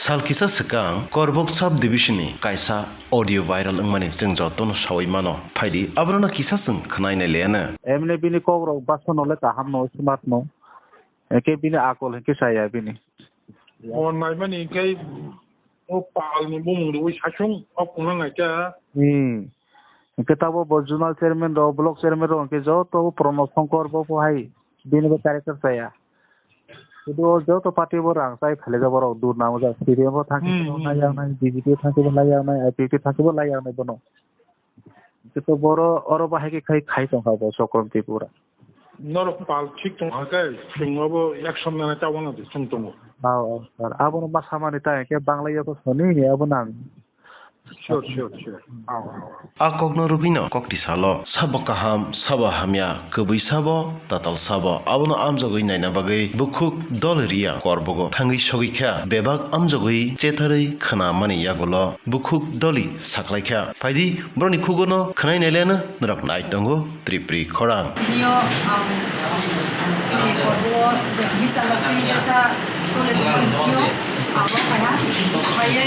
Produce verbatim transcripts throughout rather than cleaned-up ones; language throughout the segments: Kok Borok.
Sal kisa swkang Korbok sub division ni kaisa audio viral wngmani chwng jotono sawi mano. Phaidi abono kisa chwng khwnai nai le ano. Emne bini kok rok basono le kaham no, smart no. Eke bini akol hwnkhe chaya bini. O naimani hwnkhe o palni bumung rwui saichung o phunuknai khe. Hmm. Hwnkhe tabuk bo zonal chairman rok, block chairman rok hwnkhe joto o Pranab Shankar bo, bo hai bini bo character chaya. Kidu o joto party bo rang chai phalijak borok dur nang jak, C P M bo thangkhe Hmm, hmm, nai hmm. Yang nai, B J P thangkhe bo nai yang nai, I P F T thangkhe bo nai yang nai bono. Hwnkhe to boro oro bahai khe khai, khai tongkha bo Chokron Tripura. Norok pal thik tong kha khe, chwng obo action nana ta uanadi chwng tongo. Ao, ao, sir. Abono ma samani ta hwnkhe Bangla yago soni, abo nang. Sure, sure, sure. Ao, ao, ao. A kokno rwgwino kokti salo, sabo kaham, sabo hamya, kwbwi sabo, tatal sabo. Abono amjogwi naina bagwi bukhuk dol riya Korbogo thangwi sogwi kha, bebak amjogwi chetharwi khna mani yagulo bukhuk doli saklaikha. Phaidi borokni khugono khwnai naileno norok nai tongo Tripuri khorang. Tinio ang chini korbo je misunderstanding kaisa chole tongmani bisingo abo kaiha. Omaye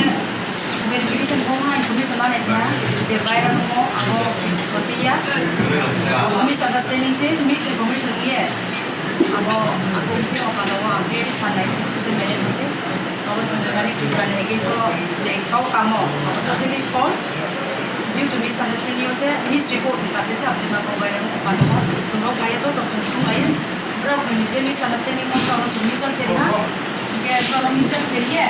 verification form ha information nani kaiha je viral mo abo sotwi ya. Misunderstanding se misinformation ye abo ako bisingo pano ang khe sanai social media ni. Abo Sanjay Malik Tripura ni against o je kau kamo, abo totally false. Due to misunderstanding o se misreport ni karne se abo ma kau viral wngwi pano. Chwng rok phaiya joto chwng thung lai. Borok ni je misunderstanding mo borok chwng mutual khe riha. Hingke borok mutual khe riye.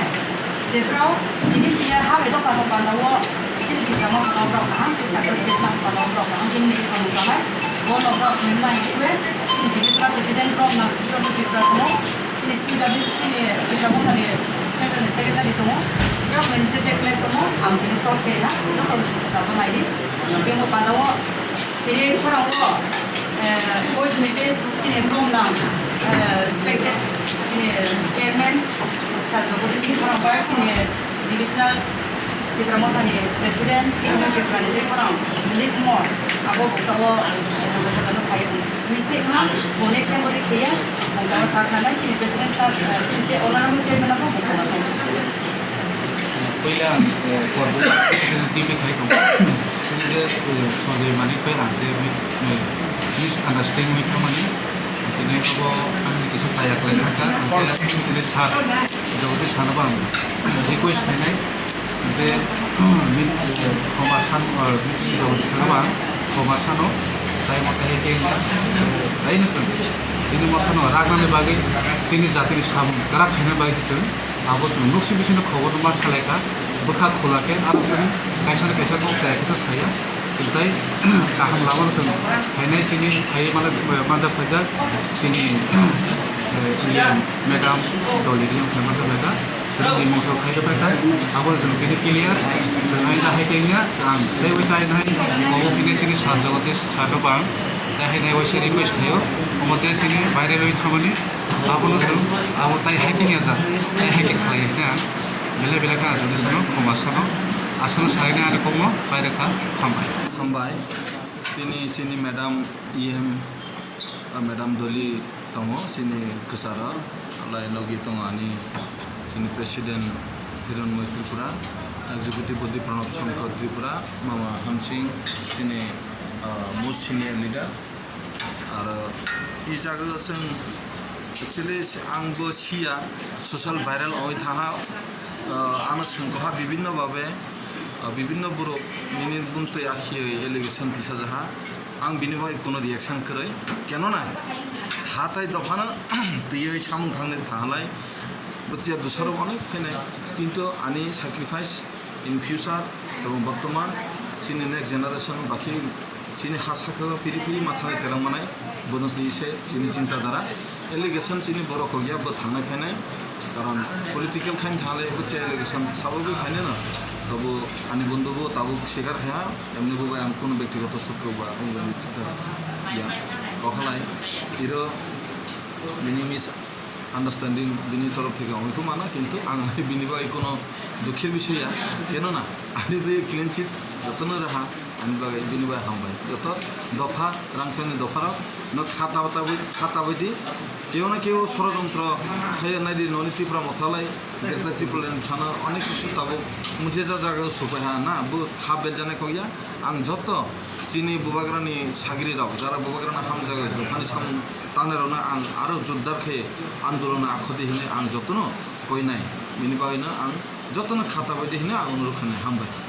Je borok tini tiya ha bai dophano panda o chini Tripura mo borok kaham khe success khe tlang panda borok kaham khe mini samung tangnai. Bono borok ni ma request chini Tripura president borok na Tripura tongo. Chini C W C ni Tripura Motha ni Central ni Secretary tongo. Borok ni je je place omo ang tini short khe na joto rok ni bwsa bo nai di. Bini panda o tini khorang o, eh, voice message chini brom nang, eh, respected chini chairman Sir Jagadish ni khorang bai chini divisional Tipra Motha ni president, Tipra Motha ni je khorang lead mo abo bokta o, eh, bokta no sai. Mistake wngma, bo next time bodi kheya, bo tama sak nanai, chini president sir, eh, chini che-, honorable chairman abo bo tama sak. Puila ang, eh, korbo T V khai tongo. Chini je, eh, Sanjay Manik bai ang je mi-, eh, misunderstanding wngwi thangmani. Tini abo ang kisa chaya khlai thangkha, ang khe chini sir, Jagadish sir no bo ang request khainai. Je, mi-, khoma san, misin jagoni sano ba, khoma sano, tai mo tai ke, tai no sano. Chini mo khano ragnani bagwi, chini jatini samung kwrak khaina bagwi se chwng, abo chwng nuksi bisino khobor ma salaikha, bwkha khulakhe, aro chwng kaisa na kaisa kok chaya khe to saya, chwng tai kaham lama no chwng khainai chini phai mane, manjak phaijak, chini, eh, iya, madam, doli riyang khe manjak phaijak. Chwng ni mungsa khai rw phaikha, abo chwng tini clear, chwng hai da hai khe wngya, chwng ang tei waisa hai nai, obo khe chini sir Jagadish sir no bang, tei hai nai waisa request khaio, omo se chini viral wi thangmani, abono chwng, abo tai hai khe wngya ja, tai hai khe khlai ya khe ang, belai belai khe ang chwng khoma sano, aswk sai nai ani kokno pai rwkha, hambai. Hambai, tini chini madam E M, ah, madam Doli, tongo chini kwcharo, lai logi tongo ani chini president Hiranmoy Tripura, executive body Pranab Shankar Tripura, Mama Hamsing, chini, ah, most senior leader. Aro i jaga o chwng actually ang bo siya, social viral oi thaha, ah, ano swngkha bibinno babe, ah, bibinno borok nini buntwi akhiwi allegation tisa jaha. Ang bini bagwi kuno reaction kwrwi, kenona hatai dophano twiwi samung thangni thahalai, bwtwiya bwsarok onek phainai, kintu ani sacrifice in future ebong bortoman chini next generation bakhi chini ha sakao piri piri ma thanai terang manai, bono twi se chini chinta dhara. Allegation chini borok hokya bo thangnai phainai, karon political khain thangle bo che allegation sabagwi phainai no, tobo ani bondhu bo tabuk sikar khaiha, emni bo bai ang kunu bektigoto sotro ba wngwi sita ya, okhalai iro bini misunderstanding bini torof theke wngwi kho mano, kintu ang bini bai kuno dukhir bisoi ya, kenona ani de clean chit jotono raha. Ani bagwi bini bai hambai. Joto dopha, rangchakni dopharok no kha tabwi, kha tabwi di. Keo na keo sorojontro khaiya nai di, noni Tipra Mothalai, Greater Tipraland sana onek kisu tabuk mujhe ja jaga supai ha na, bo kha berjana kok ya. Ang joto chini bubagrani sagrirok, jara bubagrano hamjagwi dophani samung tangnairokno ang aro jotdar khe andolono akhodi hinwi ang jotono koinai. Bini bagwino ang jotono kha tabwi di hinwi ang onurok khainai. Hambai.